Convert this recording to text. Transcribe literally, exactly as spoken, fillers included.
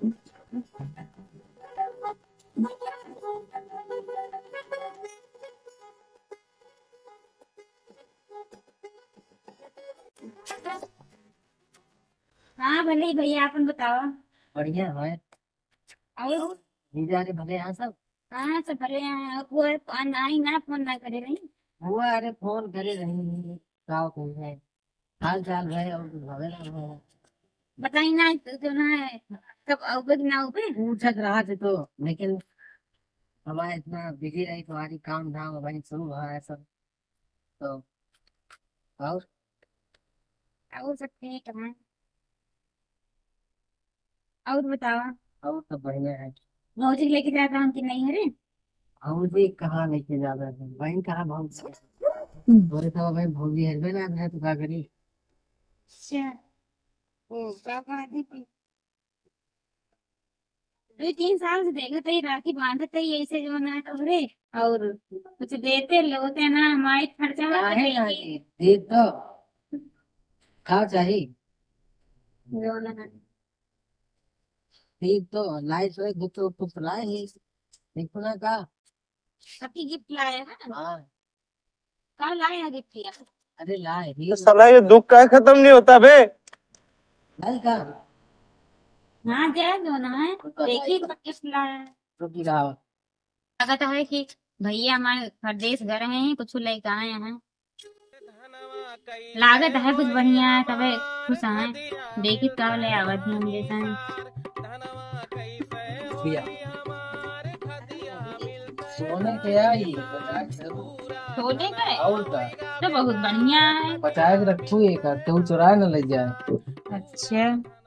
हाँ, भले ही भैया, आपन बतावा। बढ़िया है। और? जीजा रे भले हैं सब? हाँ, सब भले हैं। और वो है, फोन आई ना, फोन ना करे रही। वो अरे फोन करे रही, का कही है? हाल चाल है और कुछ भवे ना है। बताई ना, तो जो ना है, तब आउबे कि ना आउबे? पूछत रहा थे तो, लेकिन हमारे इतना बिजी रही, तुम्हारी काम धाम, भाई शुरू हुआ है सब। तो और? और सब ठीक है। और बतावा? और सब बढ़िया है। भौजी लेके जाता हूँ कि नहीं? अरे भौजी कहाँ लेके जाता है? बहन कहाँ भौजी? बोले था भाई भौजी है, ना है तो का करी? अच्छा। ओ, का बात है? दो तीन साल से देखत हई, राखी बांधत हई, ऐसे जो ना तोहरे, और कुछ देते लेते ना, हमारे खर्चा मत काहे करी। ना दे? दे तो, का चाही? जो ना। दे तो, लाए तो, दे तो, कुछ लाए ही। देखो ना का? अभी गिफ्ट लाए हैं? हाँ। का लाए हैं गिफ्ट यार? अरे लाए ही। तो साला ये दुख का खत्म नहीं होता बे? लाए का? हाँ, दे दो ना है। रुको, देखी लाए। तो गिफ्ट लाए हैं। रुक जाओ। लागत है कि भैया हमारे परदेस गए हैं, कुछ लेके आए हैं। लागत है कुछ बढ़िया है, तबे खुश हैं। देखी का ले आवत हैं हम जैसन। भैया, सोने के आई, सोने का है? और का? तो बहुत बढ़िया है। बचाए के रखू एक आध, केहू चुराए न ले जाए। अच्छा।